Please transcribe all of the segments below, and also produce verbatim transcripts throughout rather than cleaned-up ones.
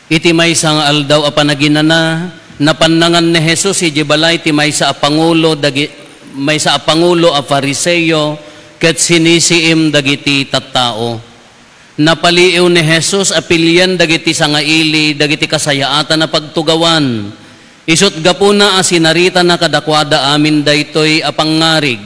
Iti maysa nga aldaw a panaginana, napannangan ni Jesus idiay balay ti maysa a pangulo dagi-, maysa a pangulo a Fariseo ket sinisiim dagiti tattao. Napaliiw ni Jesus a pilien dagiti sangaili dagiti kasayaatan a pagtugawan. Isut' gapuna a sinaritana kadakuada amin daytoy a pangngarig.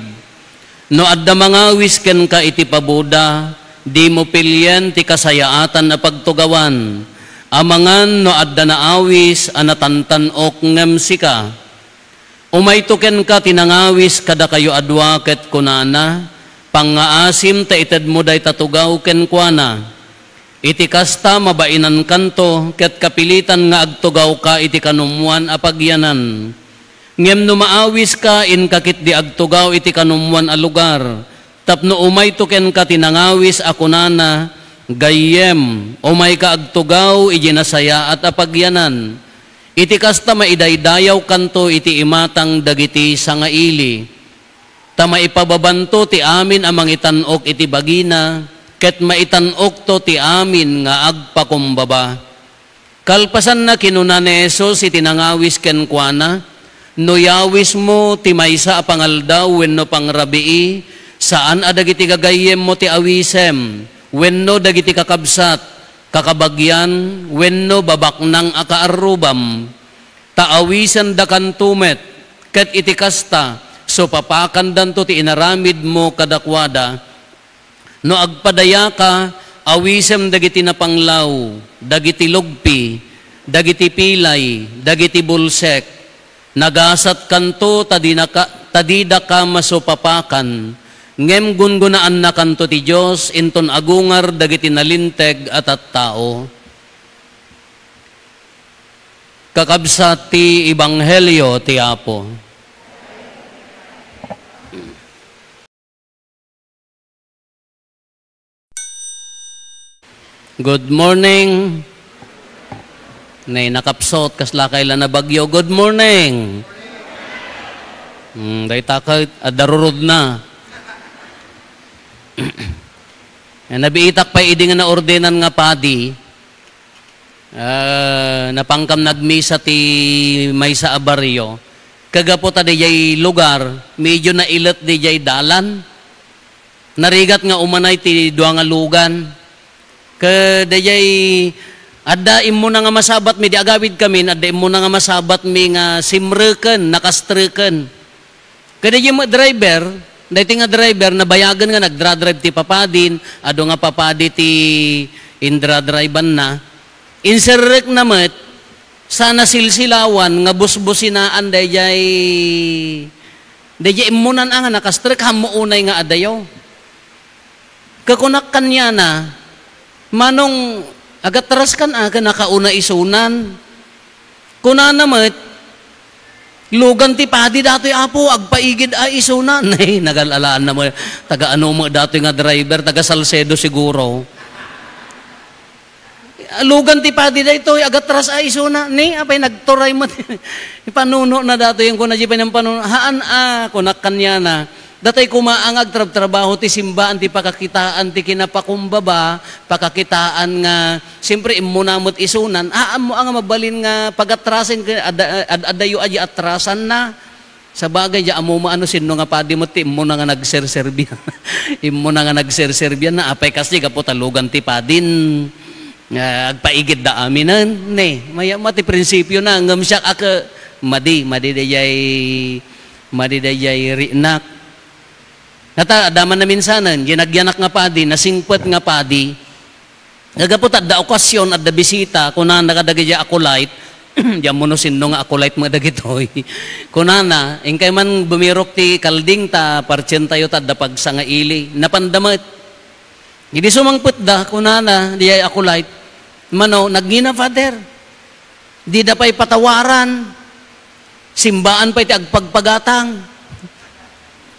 No adda mangawis kenka iti paboda, dimo pilien ti kasayaatan a pagtugawan, amangan no adda naawis a natantan-ok ngem sika. Umayto kenka ti nangawis kadakayo a dua ket kunana, "Pangngaasim ta itedmo dayta tugaw kenkuana." Iti kasta, mabainankanto ket kapilitan nga agtugawka iti kanummoan a pagyanan. Ngem no maawiska, inka ketdi agtugaw iti kanummoan a lugar, tapno umayto kenka ti nangawis a kunana, "Gayyem, umayka agtugaw idiay nasayaat a pagyanan." Iti kasta, maidaydayawkanto iti imatang dagiti sangaili. Ta maipababanto ti amin a mangitan-ok iti bagina, ket maitan-okto ti amin nga agpakumbaba. Kalpasanna, kinuna ni Jesus iti nangawis kenkuana, "No yawismo ti maysa a pangaldaw wenno pangrabii, saan a dagiti gagayyemmo ti awisem, wenno dagiti kakabsat, kakabagian, wenno babaknang a kaarrubam. Ta awisendakanto met, ket iti kasta, supapakandanto ti inaramidmo kadakuada. No agpadayaka, awisem dagiti napanglaw, dagiti lugpi, dagiti pilay, dagiti bulsek. Nagasatkanto ta dinaka, ta didaka masupapakan, ngem gungunaannakanto ti Dios inton agungar dagiti nalinteg a tattao." Kakabsat ti Ebanghelio ti Apo. Good morning. Nay, nakapsot, kasla kay la na bagyo. Good morning. Hmm, dayta ka, adarurod na. Eh, nabiitak pay idi nga naordenan nga padi. Ah, napankam nagmisa ti maysa a barrio. Kagapu ta diay lugar, medyo nailet diay dalan. Narigat nga umanay ti dua nga lugan. Ket diay adda immuna nga masabatmi, di agawid kamin, adda immuna nga masabatmi nga simreken, nakastreken. Kadaydi met driver, daytoy nga driver, nabayagen nga nagdra-drive ti papadin, adu nga papadi ti indra-driveanna. Inserrekna met, sa nasilsilawan nga busbusinaan daydiay, daydiay immunan a nga nakastrek, ammo unay nga adayo. Kakunak kaniana, "Manong, agatraskan a, ken nakauna isunan." Kunana met, "Lugan ti padi datoy, Apo, agpaigid a isunan." Ay, nagal-alaanna met, taga ano met datoy nga driver, taga Salcedo siguro. "Lugan ti padi daytoy, agatras a isuna." Ni, apay nagturay met. Ipanunona datoy, ken kuna diay pay nang panunona. "Haan a," kunak kaniana. Datoy koma nga agtrabtrabaho ti simbaan ti pakakitaan ti kinapakumbaba, pakakitaan nga, siyempre, immuna met isunan, a, ammo nga mabalin nga pagatrasen ken ad-, ad-, adayo a diay atrasanna. Sabagay, diay ammom a no sinno nga padi met ti immuna nga nagserserbi. Immuna nga nagserserbian na, apay kasdi gapu ta lugan ti padin. Nga agpaigidda aminen, ne, mayat met ti prinsipiona, ngem siak a ke-, madi, madi daydiay, madi daydiay rinak. Ngata, adda man naminsanen, diay nagyanak nga padi, nasingpet nga padi. Nga gapu ta adda okasion, adda bisita, kunana kadagiti acolyte, di ammo no sinno nga acolyte met dagitoy. Kunana, "Inkay man bumirok ti kalding ta partientayo ta adda pagsangaili." Napanda met. Idi sumangpetda, kunana, diay acolyte, "Mano, nagngina, Father. Dida pay patawaran. Simbaan pay ti agpagpagatang."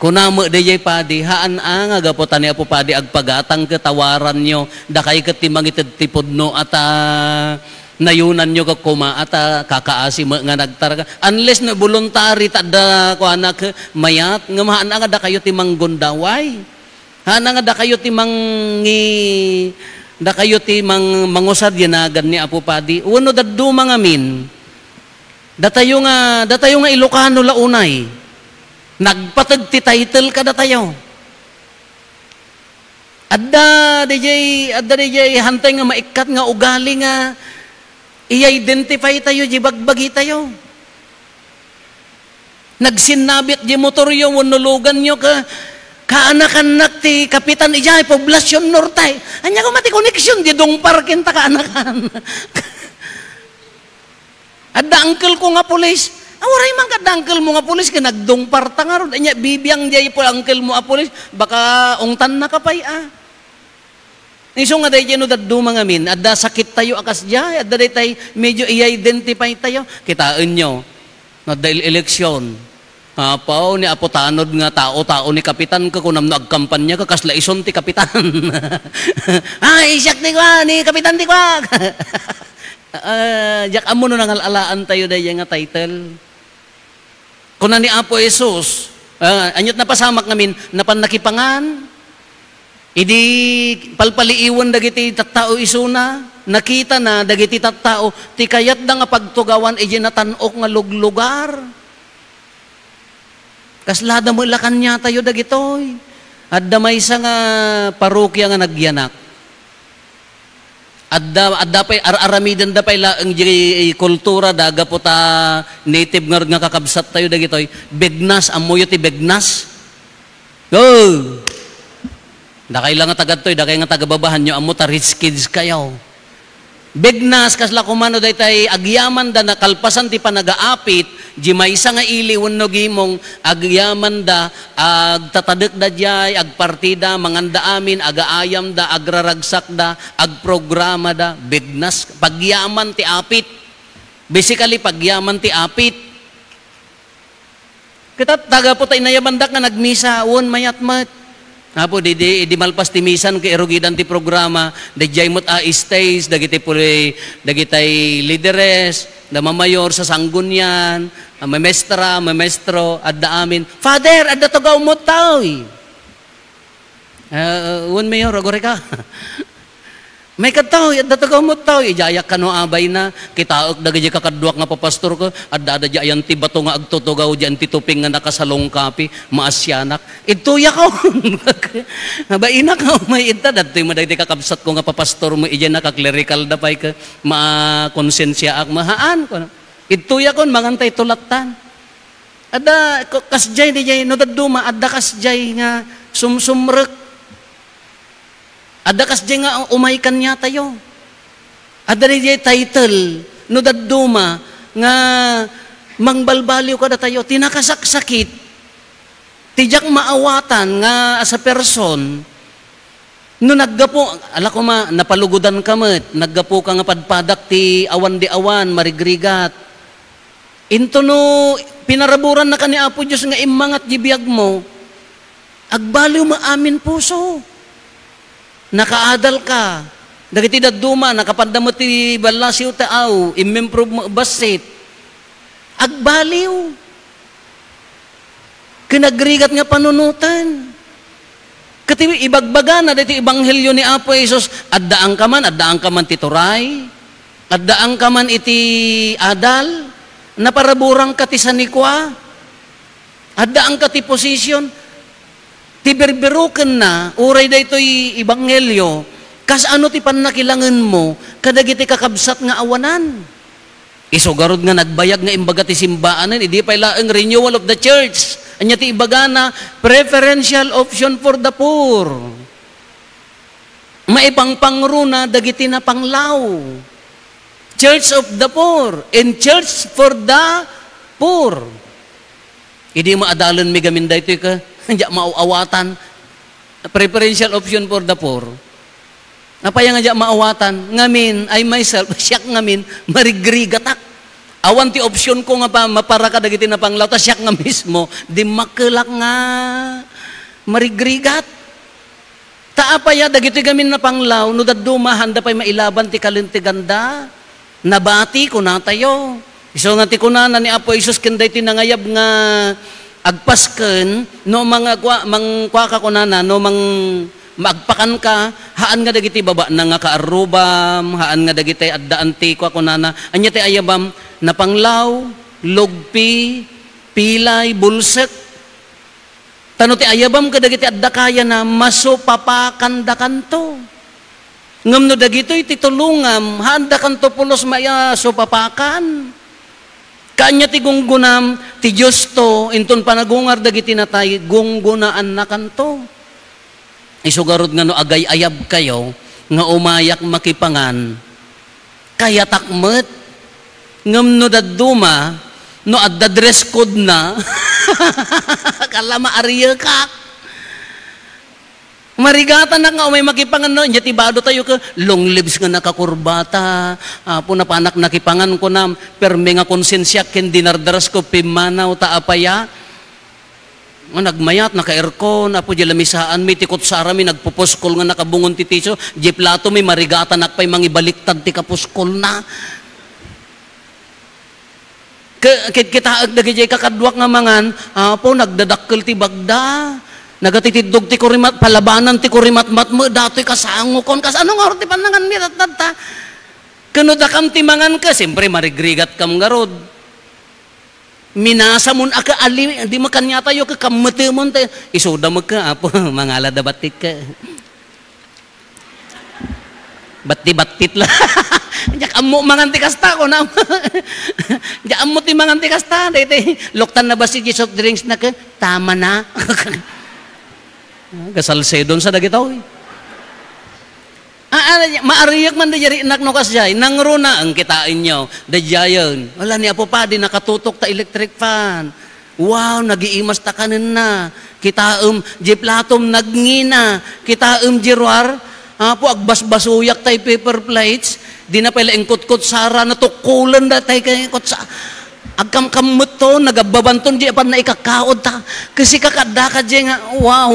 Kuna met diay padi, "Haan a nga gapu ta ni Apo Padi agpagatang ket tawaranyo, dakay ket ti mangited ti pudno a ta nayunanyo ket koma a ta kakaasi met nga nagtarka." Unless no voluntary ta adda kuana ket mayat, ngem haan a nga dakayo ti manggundaway. Haan a nga dakayo ti mangi-, Dakayo ti mang-, mangusar diay nagan ni Apo Padi. Wenno dadduma ngamin, datayo nga, datayo nga Ilocano la unay, nagpateg ti title kadatayo. Adda diay, adda diay hantay nga maikkat nga ugali nga i-identify tayo, di bagbagi tayo. Nagsinnabit di motoryo wenno luganyo ka, kaanakannak ti kapitan idiay Poblacion Norte. Ania koma ti connection di dungpar ken ta kaanakan? Adda uncle ko nga pulis. Awaray man kadda uncle mo nga pulis ken nagdungpar ta ngarud. Ania bibiang diay po uncle mo a pulis, baka ungtanna ka pay a. Isu nga daydiay no dadduma ngamin, adda sakit tayo a kasdiay, adda daytay medyo i-identify tayo. Kitaenyo, no adda el-, eleksyon. Apaw, ni Apo Tanod nga tao-tao ni Kapitan, ka kunam no agkampanya ka, kasla isun ti Kapitan. Ay, siak ti kua, ni Kapitan ti kua. Ah, diak ammo no nangal-alaan tayo daydiay nga title. Kuna ni Apo Jesus, ah, aniat napasamak ngamin, napan nakipangan. Idi palpaliiwen dagiti tattao isuna, nakitana dagiti tattao ti kayatda nga pagtugawan idiay natan-ok nga luglugar. Kaslada met la kaniatayo dagitoy. Adda maysa nga parokia nga nagyanak. Adda, adda pay, ar-aramidenda pay laeng di kultura da gapu ta native ngarud nga kakabsat tayo dagitoy. Begnas, ammoyo ti begnas? Go! Dakay lang nga tagadtoy, dakay nga taga-Babahan, nyo ammo ta rich kids kayo. Begnas, kasla kumano daytay agyamanda nakalpasan ti panagaapit, di maysa nga ili wenno gimong, agyamanda, agtatadekda diay, agpartida, manganda amin, agaayamda, agraragsakda, agprogramada, begnas, pagyaman ti apit. Basically, pagyaman ti apit. Ket ta gapu ta inayabandak nga nagmisa, wen, mayat met. Apo, di, di, di malpas ti misan ket irugidan ti programa, daydiay met a stage, dagiti puli-, dagitay lideres, da mamayor sa sanggunian, a mamestra, mamestro, adda amin. "Father, adda tugaw mo, toy." Ah, wen, Mayor, agurayka. May kadtaw, adda tugaw mo taw, idiayak kano abayna, kitaek dagiti kakadduak nga papastor ko, adda, adda di ayan ti bato nga agtutugaw, di ayan ti tuping nga nakasalungkapi, maasianak. Idtoyak on. Abainak nga umay idta, dadtoy mo dagiti kakabsat ko nga papastor mo, idiay nakaklerical da pay ka, makonsensiaak, mahaan ko. Idtoyak on, mangantay tulatan. Adda, ko-, kasdiay, di jay, no dadduma, adda kasdiay nga sumsumrek. Adda kasdiay nga umay kaniatayo. Adda diay title, no dadduma nga mangbalbaliw kadatayo. Ti nakasaksakit, ti diak maawatan nga as a person, no naggapu, ala koma, napalugodan ka met, naggapu ka nga padpadak ti awan di awan, marigrigat. Into no pinaraburan na ka ni Apo Dios nga immangat di biag mo, agbaliw mo amin puso. Nakaadal ka. Dagiti dadduma, nakapadda mo ti ballasiw taaw, immimprove mo bassit. Agbaliw. Kinagrigat nga panunoten. Ket ibagbagana daytoy ebanghelio ni Apo Jesus, addaanka man, addaanka man ti turay, addaanka man iti adal, naparaburangka ti sanikua, addaanka ti position, ti birbirukenna, uray daytoy ebanghelio, kasano ti pannakilangenmo kadagiti kakabsat nga awanan? Isu garud nga nagbayag nga imbaga ti simbaanen, idi pay laeng renewal of the church. Ania ti ibagana? Preferential option for the poor. Maipangpangruna dagiti napanglaw. Church of the poor and church for the poor. Idi maadalenmi gamin daytoy ka, diak maawatan. Preferential option for the poor. Apay nga diak maawatan? Ngamin, I myself, siak ngamin, marigrigatak. Awan ti option ko nga pa, mapara kadagiti napanglaw, ta siak nga mismo, dimmakkelak nga marigrigat. Ta apay a dagitoy gamin napanglaw, no dadduma, haanda pay mailaban ti kalinteganda? Nabati, kunatayo. Isu nga ti kunana ni Apo Jesus ken daytoy nangayab nga agpasken, no mangagwa-, mangkuaka kunana, no mang-, Maagpakanka, haan nga dagiti babaanna nga kaarrubam, haan nga dagiti addaan ti kua kunana, ania ti ayabam? Napanglaw, lugpi, pilay, bulsek. Ta no ti ayabam kadagiti adda kayana, masupapakandakanto. Ngem no dagitoy ti tulongam, haandakanto pulos maisupapakan. Kaanya ti gunggunam, ti Diosto, inton panagungar dagiti natay, gunggunaannakanto. Isu garud nga no agay-ayabkayo nga umayak makipangan, kayatak met. Ngem no dadduma, no adda dress code na, kala maariyekak. Marigatanak nga umay makipangan, no? Nya ti bado tayo ka, long lives nga nakakurbata. Apo, napanak nakipangan ko na, permi nga konsensiak ken dinardaras ko, pimmanaw, ta apaya. Nga nagmayat, naka-aircon, apo, di lamisaanmi, ti kutsarami, nagpupuskol nga nakabungon ti tiso, di platomi, marigatanak pay mangibaliktad ti kapuskol na. Ke-, kit-, kitaek dagiti kaduak nga mangan, apo, nagdadakkel ti bagda. Nagatitiddog ti kurimat-, palabanan ti kurimatmat mo, datoy kasangokon, kas-, ano nga ti pannangan mi, tat-, tat-, ta? Kano dakam ti mangan ka, siyempre, marigrigat kam garud. Minasa mon a ka ali, di makanyatayo ka kammetemon, te. Isuda mo ka, apo, mangala da batik ka. Batti-battit la. Diak ammo mangan ti kasta, kunam. Diak ammo ti mangan ti kasta. Daytoy, luktan na ba si soft drinks na ka? Tama na. Kasalsedon sa dagito, eh. Ah, ah, maariyek man da jari, nak, no, kasjay. Nangruna, ang kitaenyo. Dajayen. Wala ni Apo Padi, nakatutok ta electric fan. Wow, nagiimas ta kanenna. Kitaem, di platom, nagngina. Kitaem, di ruar. Apo, agbasbasuyak tay paper plates. Di na pala ingkutkot sara, natukkulan da tay kay kutsa. Agkamkammet to, nagababanton, di apan na ikakaod ta. Kasi kakadda ka, di nga, wow.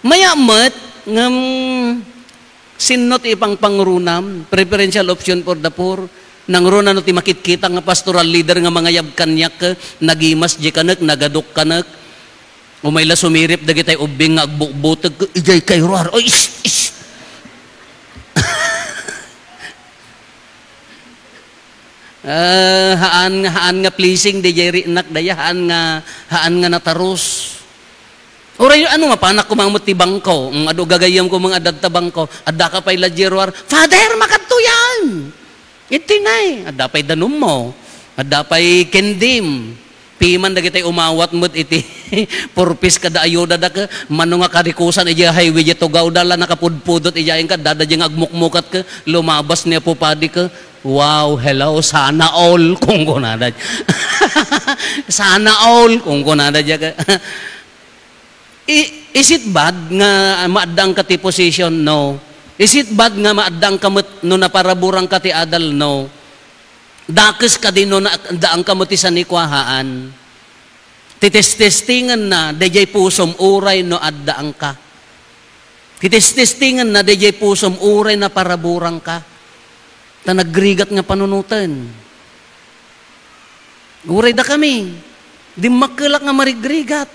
Mayamet, ngem, Sinno ti ipangpangrunam? Preferential option for the poor. Nangruna no ti makitkita nga pastoral leader nga mangayab kaniak, nagimas di kanek, nagadok kanek. Umay la sumirip dagitay ubbing nga agbukbutek, ijay kay ruar. Oy, is, is. Ah, haan, haan nga pleasing, di jay rinak, daya, haan nga, haan nga natarus. Uray, ano, mapanak ko mangamot ti bangko. Mm, adu gagayyem ko mga adda ta bangko. Adda ka pay la jeruar. Father, makadto yan! Iti nay. Adda pay danum mo. Adda pay kendim. Piman dagitay umawat met iti purpis kada ayuda da ka. Mano nga karikusan, iti highway, iti tugaw da la nakapudpudot, iti ayang ka, dada di nga agmukmukat ka, lumabas ni Apo Padi ka. Wow, hello, sana all, kung kunada. Sana all, kung kunada di ka. I-, is it bad nga maaddaanka ti position? No. Is it bad nga maaddaanka met no naparaburanka ti adal? No. Dakes kadi no na-, addaanka met ti sanikuahaan? Ti testestingenna, dayjay pusom uray no addaanka. Ti testestingenna, dayjay pusom uray naparaburanka. Ta nagrigat nga panunoten. Uray dakami, dimmakkelak nga marigrigat.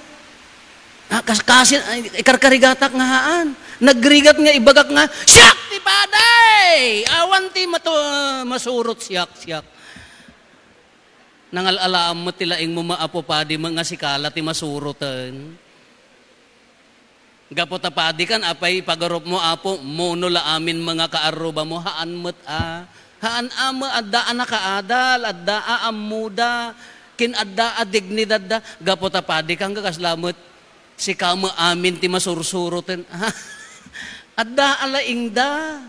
Ah, kas-, kasi, ay, ikarkarigatak nga haan. Nagrigat nga ibagak nga, "Siak ti padi! Awan ti matu-, masurot siak, siak." Nangal-alaam met ti laing mo, Apo Padi, nga sika la ti masuroten. Gapu ta padi kan, apay, pagarup mo, Apo, muno la amin mga kaarruba mo, haan met a. Haan a met, adda a nakaadal, adda a ammoda, ken adda a dignidad da. Gapu ta padi kan, kasla met, sika met amin ti masursuroten. Adda a laing da.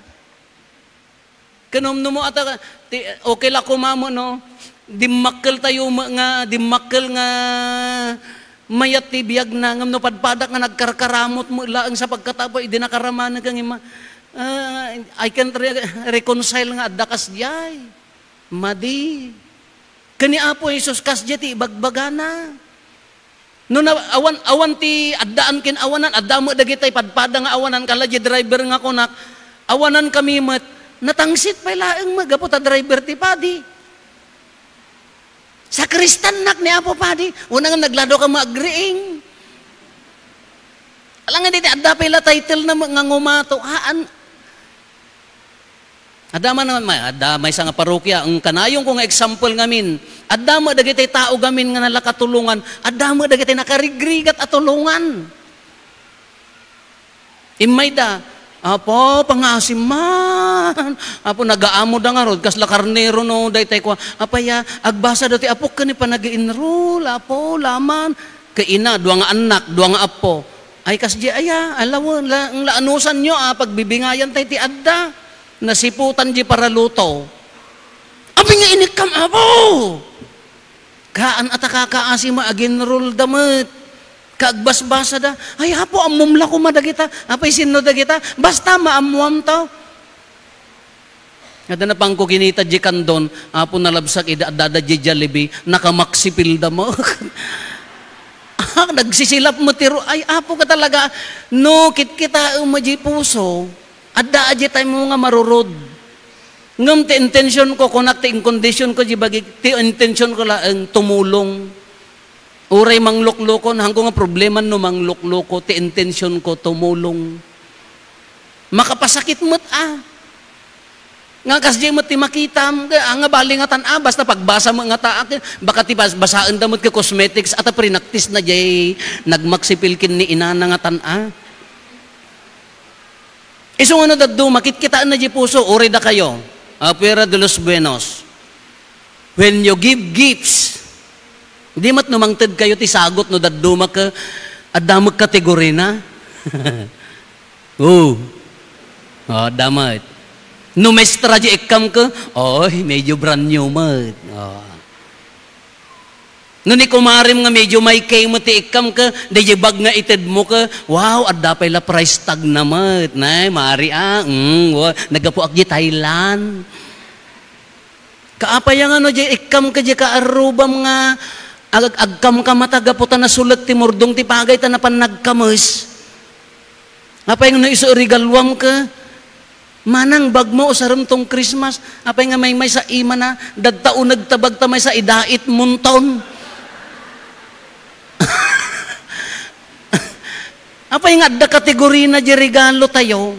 Ken umno mo ata, ti, okay la koma mo, no? Dimmakkel tayo mo nga, dimmakkel nga mayat ti biag na, ngem no padpadak nga nagkarkaramot mo laeng sa pagkatapos, idi nakaramanek nga ima-, ah, I can't re-, reconcile nga adda kasdiay. Madi. Ken ni Apo Jesus, kasdiay ti ibagbagana. No na, awan, awan ti addaan ken awanan, adda met dagitay padpada nga awanan, kala di driver nga kunak, awanan kami met, natangsit pay laeng met, gapu ta driver ti padi. Sakristannak ni Apo Padi, una nga naglado ka maagriing. Alangan diti, adda pay la title na nga ngumato. Haan, adda man, ma-, adda maysa nga parokya, ang kanayonko nga example ngamin, adda met dagiti tao ngamin nga nalakatulongan, adda met dagiti nakarigrigat a tulongan. Immayda, "Apo, pangaasim man. Apo, nagaamo da ngarud, kasla karnero no, daytay kua. Apay a, agbasa da ti apok ken ni panag-enroll, Apo, laman." Ket ina, dua nga annak, dua nga appo. Ay, kasdi aya, alawen, la, la anusanyo a pagbibingayan tay ti adda. Nasiputan di paraluto. Apay nga inikkam, Apo? Haan a ta kakaasi mo, aginrulda met. Kaagbasbasada, "Ay, Apo, ammom la koma dagita. Apay, sinno dagita? Basta maammoam to." Adda napangko kinita di kandon, "Apo, nalabsak idi addada di Jollibee, nakamaksipilda mo." Ah, nagsisilap mo tiro, "Ay, Apo ka talaga." No, kitkitaem mo di puso, adda a di tayo nga marurod. Ngem ti intention ko, kunak ti in condition ko, di bagik, ti intention ko laeng tumulong. Uray mangluklukon, haanko nga problema no mangluklukon, ti intention ko tumulong. Makapasakit met a. Nga kasdiay met ti makitam, nga, nga bali nga tan-a, basta pagbasa mo nga ta, baka ti bas-, basaen da met ket cosmetics, ata prinaktis na jay nagmaksipil ken ni inana nga tan-a. Isu nga no dadduma, kitkitaenna di puso, uray dakayo, ah, fuera de los buenos. When you give gifts, di met no mangted kayo ti sagot no dadduma ket adda met kategorina. Oh. Oh, adda met. No mestra di ikkam ket, oy, medyo brand new met. Oh. No ni kumarem nga medyo may kay mo ti ikkam ket, daydi bag nga itedmo ket, wow, adda pay la price tag na met. Nay, mari a, mm, wa-, naggapuak di Thailand. Kaapay nga no, di ikkam ket di kaarrubam nga ag-, agkamkamata gapu ta nasulet ti murdong ti pagay ta napan nagkames. Apay nga no isu regaluam ket, manang bagmo usarem tong Christmas, apay nga maymaysa imana, dadta uneg ta bagta maysa idait munton. Apay nga adda kategorina di regalo tayo.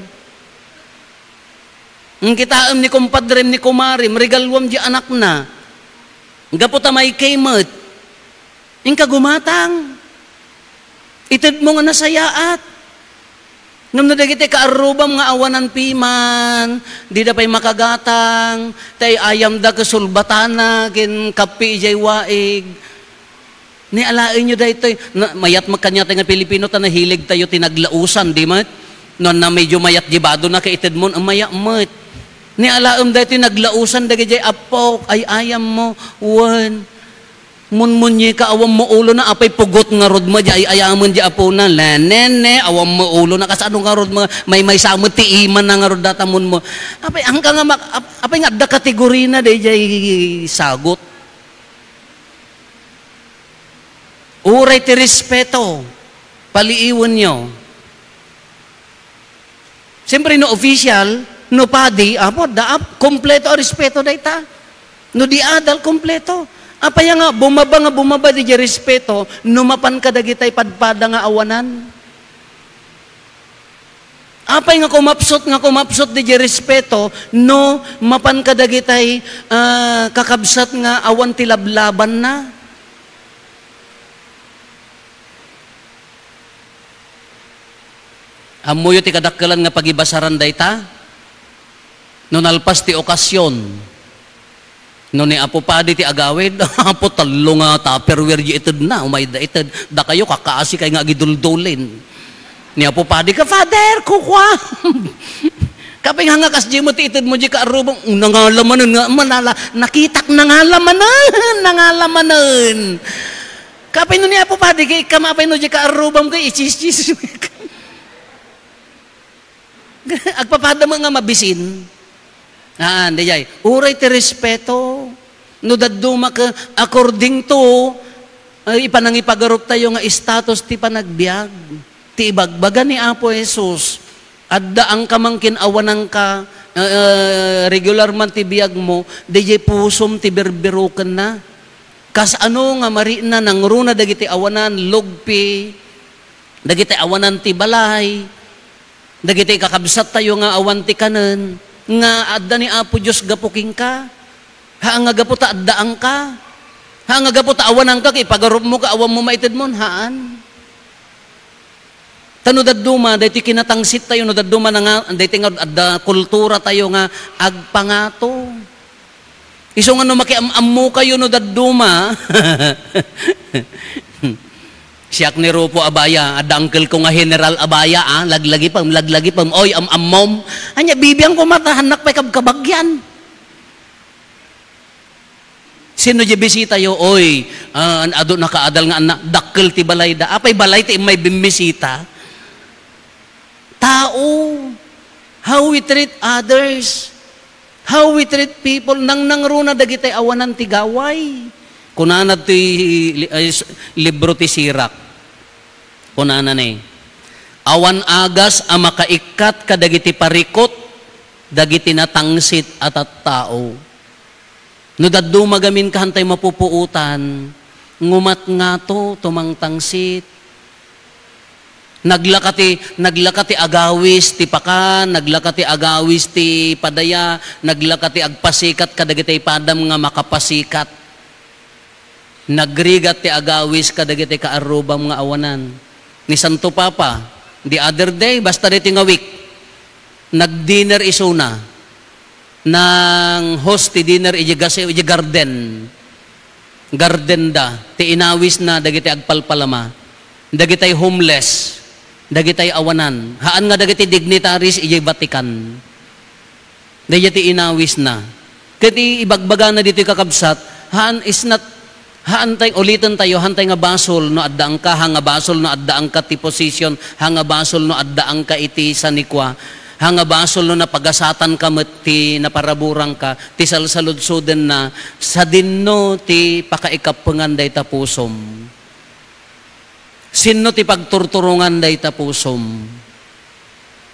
Ngem kitaem ni kumpadrem, ni kumarem, regaluam di anakna. Gapu ta may kay met. Inka gumatang. Itedmo nga nasayaat. Ngem no dagiti kaarrubam nga awanan piman, dida pay makagatang, tay ayamda ket sulbatana, ken kappe idiay waig. Ni alaenyo daytoy, na, mayat met kaniatayo nga Pilipino ta nahilig tayo ti naglausan, di met? No, na medyo mayat di badona ket itedmon, maya met. Ni alaem daytoy naglausan dagidiay appok, ay-ayammo, wen. Munmunyeka, awan mo ulo na, apay pugot ngarud mo, di ay-ayamen di apona. Ne, ne, ne, awan mo ulo na, kasano ngarud mo, maymaysa met ti ima na ngarud data munmo. Apay, angka nga mak-, ap-, apay nga adda kategorina, daydiay sagot. Uray ti respeto, paliiwenyo. Siyempre, no official, no padi, apo, daap, kompleto a respeto dayta. No di adal, kompleto. Apay nga, bumaba nga bumaba di respeto, no mapan kadagitay padpada nga awanan. Apay nga kumapsut nga kumapsut di respeto, no mapan kadagitay, ah, kakabsat nga awan ti lablabanna. Ammoyo ti kadakkelan nga pagibasaran dayta? No nalpas ti okasyon, no ni Apo Padi ti agawid, Apo, tallo nga Tupperware di itedna, umayda ited, dakayo, kakaasi kay nga agiduldulin. Ni Apo Padi ka, "Father, kukuam." Kapay nga nga kasdi mo ti itedmo di kaarrubam, nangalamanen nga, manala, nakitak nangalamanen, nangalamanen. Kapay no ni Apo Padi, kay ikam apay no di kaarrubam, kay ichischis. Agpapada mo nga mabisin. Haan, daydiay. Uray ti respeto. No dadduma ka, according to, ay, ipanangipagarup tayo nga status ti panagbiag. Ti ibagbaga ni Apo Jesus, adda angka mangkin awanangka, eh, regular man ti biag mo, daydiay pusom ti birbirukenna. Kasano nga marina nangruna dagiti awanan, lugpi, Dagiti awanan ti balay, dagiti kakabsattayo nga awan ti kanen, nga adda ni Apo Dios gapu kenka. Haan nga gapu ta addaanka. Haan nga gapu ta awananka, ket ipagarupmo ket awanmo maitedmon. Haan. Ta no dadduma, daytoy kinatangsittayo, no dadduma na nga, daytoy nga adda kulturatayo nga agpangato. Isu nga no makiam-ammokayo no dadduma. Siak ni Rufo Abaya, adda uncle ko nga General Abaya, ah, laglagipem, laglagipem, oy, am-ammom. Ania, bibiangko mata, hannak pay kabkabagyan. Sino di bisitayo? Oy, ah, adu nakaadal nga annak, dakkel ti balayda. Apay balay ti immay bimmisita? Tao. How we treat others. How we treat people. Nangnangruna dagiti awanan ti gaway. Kunana ti li-, ay, s-, libro ti Sirak. Kunana ni, awan agas a makaikkat kadagiti parikut dagiti natangsit a tattao. No dadduma gamin ka, hantay mapupuotan, ngumat ngato, tumangtangsit. Naglaka ti, naglaka ti agawis ti pakan, naglaka ti agawis ti padaya, naglaka ti agpasikat kadagiti padam nga makapasikat. Nagrigat ti agawis kadagiti kaarrubam nga awanan. Ni Santo Papa, the other day, basta daytoy nga week, nag-dinner isuna. Nang-host ti dinner idiay gase-, idiay garden. Garden da, ti inawisna dagiti agpalpalama, dagitay homeless, dagitay awanan. Haan nga dagiti dignitaries idiay Vatican. Daydiay ti inawisna. Ket i-, ibagbagana ditoy, kakabsat, haan, is not, haantay, uliten tayo, haantay nga basol no addaanka, ha nga basol no addaanka ti position, ha nga basol no addaanka iti sanikua, ha nga basol no napagasatanka met ti naparaburangka, ti salsaludsodenna, sadinno ti pakaikappengan dayta pusom. Sinno ti pagturturongan dayta pusom?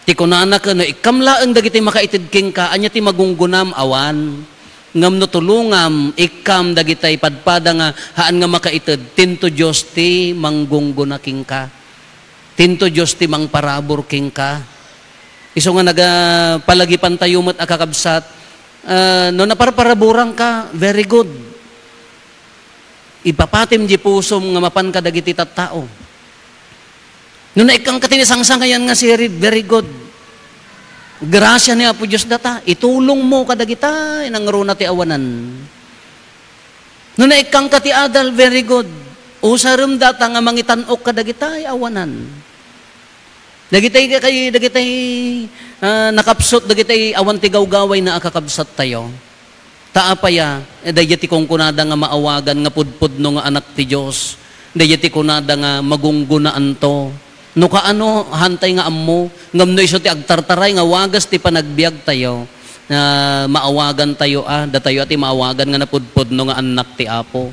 Ti kunana ken, no ikkam laeng dagiti makaited kenka, ania ti magunggunam? Awan. Ngem no tulongam, ikkam dagitay padpada nga haan nga makaited, tinto Dios ti manggungguna kenka. Tinto Dios ti mangparabur kenka. Isu nga nagapalagipantayo met a kakabsat, ah, no naparparaburangka, very good. Ipapatim di pusom nga mapan kadagiti tattao. No naikkangka ti nasangsangayan nga sirib, very good. Grasia ni Apo Dios data, itulongmo kadagita, nangruna ti awanan. No naikkangka ti adal, very good. Usarem data nga mangitan-ok kadagita, awanan. Dagitay kay, dagitay, ah, nakapsut, dagitay awan ti gawgawayna a kakabsattayo. Ta apay a, eh, daydiay ti kunkunada nga maawagan nga pudpudno nga anak ti Dios. Daydiay ti kunada nga magunggunaanto. No kaano, hantay nga ammo, ngem no isu ti agtartaray nga wagas ti panagbiagtayo, ah, maawagantayo a, datayo a ti maawagan nga napudpudno nga annak ti Apo.